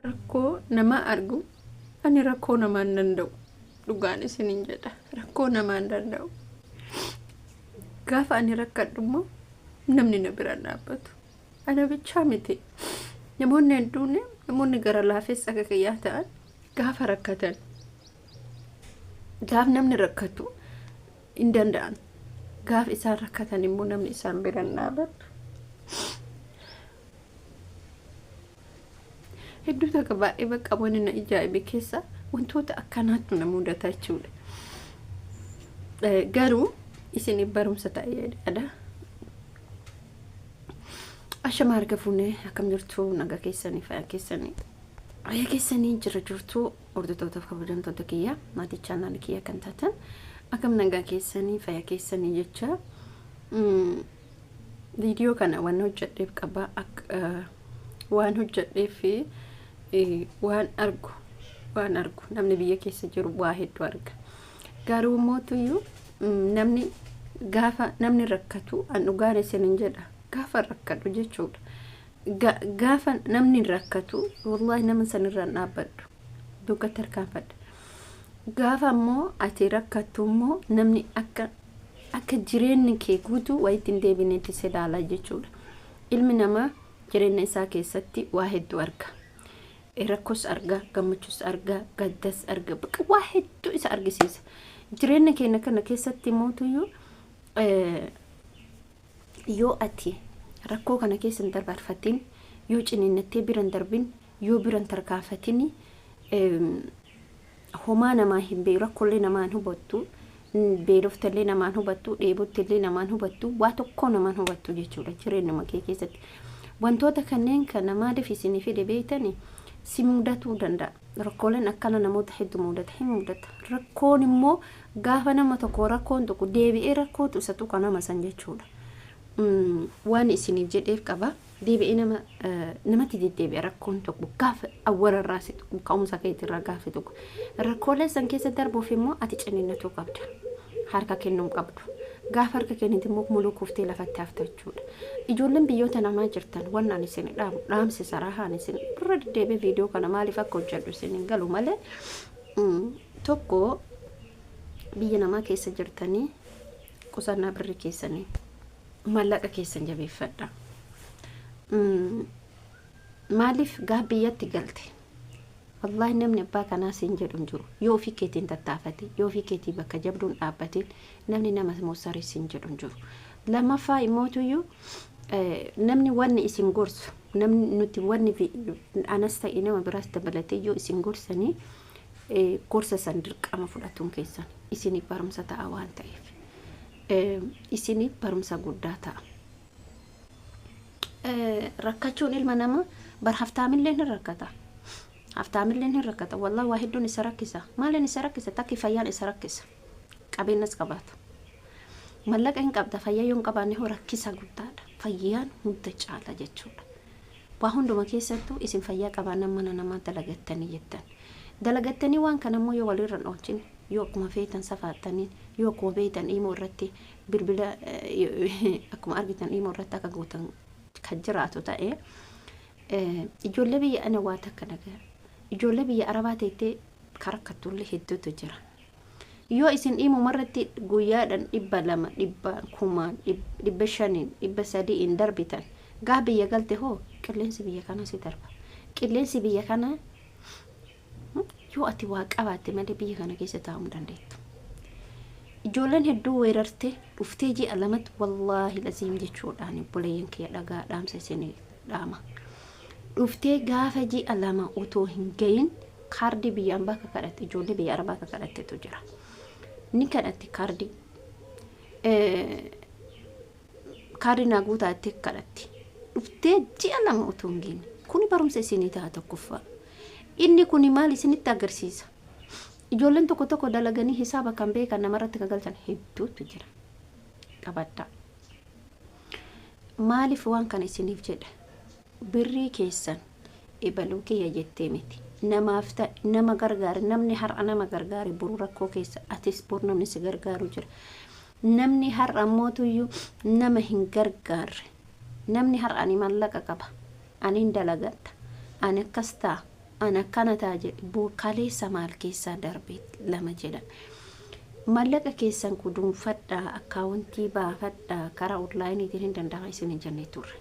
Rakkoo namaa argu ani rakkoo namaa hin danda'u. Dhugaan isiniin jedha rakkoo namaa hin danda'u. Gaafa ani rakkadhu immoo namni na bira hin dhaabbatu. Ana bichaa miti. Namoonni hedduun namoonni gara laafessa akka kiyyaa ta'an gaafa rakkatan gaaf namni rakkatu hin danda'an. Gaaf isaan rakkatan immoo namni isaan bira hin dhaabbatu. Hedduu takka baay'ee bakka wanni na ajaa'ibe keessa wantoota akkanaatu na mudata jechuudha. Garuu isiniif barumsa ta'ee yaada. Ashama harka fuunee akkam jirtu nagaa keessanii fayyaa keessanii. Fayyaa keessanii jira jirtu hordoftootaf kabajamtoota kiyya maatii chaanaala kiyya kan taatan akkam nagaa keessanii fayyaa keessanii jecha viidiyoo kana waan hojjedheef qaba waan hojjedheef waan argu waan argu namni biyya keessa jiru waa hedduu arga. Garuu mootuyyuu namni gaafa namni rakkatu an dhugaan isinin jedha gaafa rakkadhu jechuudha. Gaafa namni rakkatu wallaahi nama sanirraan dhaabbadhu duukatti harkaanfadha. Gaafa ammoo ati rakkattu immoo namni akka akka jireenyi kee guutuu wayitti hin deebinetti si ilaala jechuudha. Ilmi namaa jireenya isaa keessatti waa hedduu arga. Rakkos arga, gammachus arga, gaddas arga, bakka waa hedduu isa argisiisa. Jireenya keenya kana keessatti mootuyyuu yoo ati rakkoo kana keessa hin darbarfatin, yoo ciniinnattee bira hin darbin, yoo bira hin tarkaanfatin homaa namaa hin beeku, rakkoolee namaa hin hubattu, beeloftallee namaa hin hubattu, dheebottillee namaa hin hubattu, waa tokko namaa hin hubattu jechuudha jireenyuma kee keessatti. Wantoota kanneen kana maaliif isinii fide beektani si mudatuu danda'a. Rakkooleen akkana namoota hedduu mudata hin mudata. Rakkoon immoo gaafa nama tokko rakkoon tokko deebi'ee rakkootu isa tuqa nama san jechuudha. Waan isiniif jedheef qaba. Deebi'ee nama namatti deddeebi'a rakkoon tokko gaafa awwalarraa si tuqu ka'umsa keetirraa gaafa tuqu. Rakkoolee san keessa darbuuf immoo ati ciniinnatuu qabda. Harka kennuu qabdu. Gaafa harka kennite immoo muluu kuftee lafatti hafta jechuudha. Ijoolleen biyyoota namaa jirtan waan ani isin dhaamu dhaamsi saraahaan isin irra deddeebi'ee viidiyoo kana maaliif akka hojjedhu isin hin galu malee tokko biyya namaa keessa jirtanii qusannaa birrii keessanii maallaqa keessan jabeeffadha. Maaliif gaaf biyyatti galte? Wallaahi namni abbaa kanaa siin jedhu hin jiru. Yoo ofii keetiin tattaafate, yoo ofii keetii bakka jabduun dhaabbatin namni nama moosarii siin jedhu hin jiru. Lammaffaa immootuyyuu namni wanni isin gorsu, namni nuti wanni anas ta'e nama biraas dabalatee yoo isin gorsanii gorsa san dirqama fudhatuun keessan isiniif barumsa ta'a waan ta'eef. Isiniif barumsa guddaa ta'a. Rakkachuun ilma namaa bar haftaamillee hin rakkata. Haftaamillee hin rakkata. Wallahi waa hedduun isa rakkisa. Maaliin isa rakkisa? Takki fayyaan isa rakkisa. Qabeenyas qabaatu. Mallaqa hin qabda fayyaa yoo hin qabaanne hoo rakkisa guddaadha. Fayyaan hunda caala jechuudha. Waa hunduma keessattuu isin fayyaa qabaannaan mana namaa dalagattanii jettan. Dalagattanii waan kana immoo yoo walirra hin oolchine yoo akkuma feetan safaattaniin yoo akkuma beektan imoo irratti bilbila akkuma argitan imoo irratti akka gootan kan jiraatu ta'e ijoollee biyya ana waa takka dhagaa ijoollee biyya arabaa teettee kan rakkatullee hedduutu jira. Yoo isin imuma irratti guyyaadhaan 200 dhibbaan kumaan 500n 300n darbitan gaa biyya galte hoo qilleensi biyya kanaa si darba. Qilleensi biyya kanaa yoo ati waa qabaatte malee biyya kana keessa taa'uu hin dandeettu. Ijoolleen hedduu weerarte dhuftee ji'a lamatti wallaahi laziim jechuudhaan obboleeyyan kiyya dhagaa dhaamsa isin dhaama. Dhuftee gaafa ji'a 2 otoo hin gahin kaardii biyya ambaa ka kadhatte ijoollee biyya arabaa ka kadhattetu jira. Ni kadhatti kaardii. Kaardii naa guutaa jettee kadhatti. Dhuftee ji'a 2 otoo hin geenye. Kuni barumsa isinii ta'a tokkoffaa. Inni kuni maal isinitti agarsiisa? Ijoolleen tokko tokko dalaganii hisaaba kan beekan namarratti kan galchan hedduutu jira. Qabadhaa. Maaliif waan kana isiniif jedha? Birrii keessan ebaluu kiyya jettee miti. Namaaf ta'i, nama gargaari. Namni har'a nama gargaare boru rakkoo keessa atis bor namni si gargaaru jira. Namni har'a mootuyyuu nama hin gargaarre. Namni har'a ani mallaqa qaba. Ani hin dalagadha. Ani akkas ta'a. An akkana ta'a jedhe kaleessa maal keessaa darbe lama jedha. Mallaqa keessan guduunfadhaa, akkaawuntii baafadhaa, karaa onlaayiniitiin hin danda'ama isin hin jenne turre.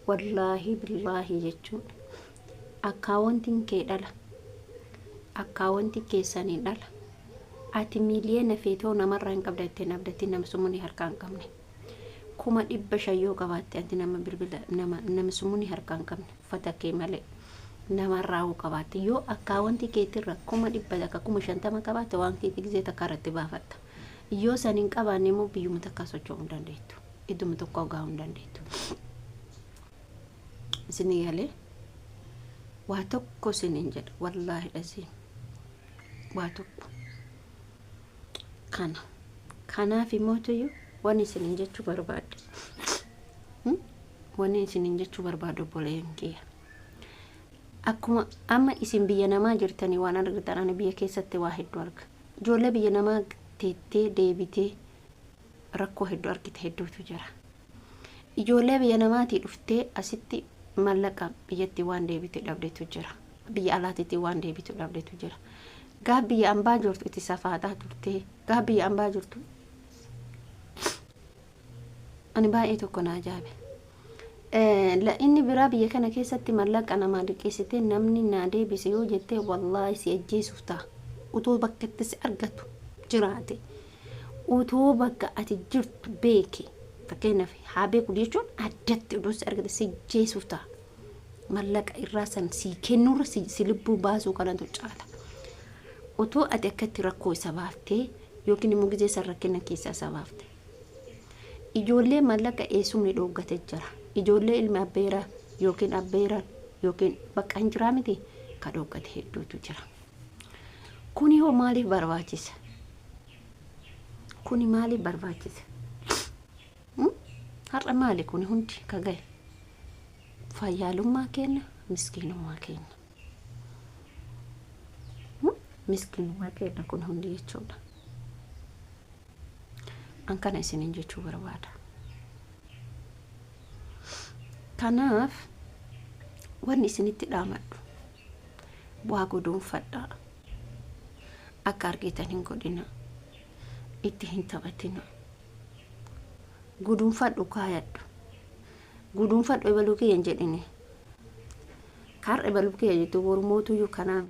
Wallaahi billaahi jechuun akkaawuntiin kee dhala. Akkaawuntii keessanii dhala. Ati miiliyoona feetoo namarraa hin qabda ittiin abdattiin nama sumuni harkaa hin qabne. 500,000 yoo qabaatte ati nama bilbila nama nama sumuni harkaa hin qabne uffata kee malee namarraa hoo qabaatte yoo akkaawuntii keetirra 100,000 50,000 qabaatte waan keetii gizee takka irratti baafatta. Yoo san hin qabaanne immoo biyyuma takka socho'uu hin dandeettu. Idduma tokko gahuu hin dandeettu. Isin galee waa tokko isiniin jedha wallaahi dhasiin waa tokko kana. Kanaaf immoo wanni isiniin jechuu barbaadde wanni isiniin jechuu barbaadu obboleeyyan kiyya. Akkuma amma isin biyya namaa jirtanii waan argitan ani biyya keessatti waa hedduu arga. Ijoollee biyya namaa teettee deebitee rakkoo hedduu argite hedduutu jira. Ijoollee biyya namaatii dhuftee asitti mallaqa biyyatti waan deebite dhabdetu jira. Biyya alaatitti waan deebitu dhabdetu jira. Gaaf biyya ambaa jirtu itti safaaxaa turtee gaaf biyya ambaa jirtu ani baay'ee tokko na ajaa'ibe. Inni biraa biyya kana keessatti mallaqa namaa liqeessitee namni naa deebise yoo jettee wallaahi si ajjeesuuf ta'a. Utoo bakka itti si argatu jiraate. Utoo bakka ati jirtu beeke. Fakkeenyaaf haa beeku jechuun addatti utuu si argate si ajjeesuuf ta'a. Mallaqa irraa san si kennuurra si lubbuu baasuu kanatu caala. Utoo ati akkatti rakkoo isa baaftee yookiin immoo gizee san rakkina keessaa isa baafte. Ijoollee mallaqa eessumni dhooggate jira. Ijoollee ilmi abbeeraa yookiin abbeeraan yookiin bakka hin jiraa miti ka dhooggate hedduutu jira. Kuni hoo maaliif barbaachisa? Kuni maaliif barbaachisa? Har'a maali kuni hundi ka gahe? Fayyaalummaa keenya, miskiinummaa keenya. Miskiinummaa keenya kun hundi jechuudha. An kana isiniin jechuu barbaada. Kanaaf wanni isinitti dhaamadhu waa guduunfadhaa. Akka argitan hin godhina. Itti hin taphatina. Guduunfadhu kaayadhu. Guduunfadhu ebaluu kiyya hin jedhini. Kaar ebaluu kiyya jettu boru mootuyyuu kanaa.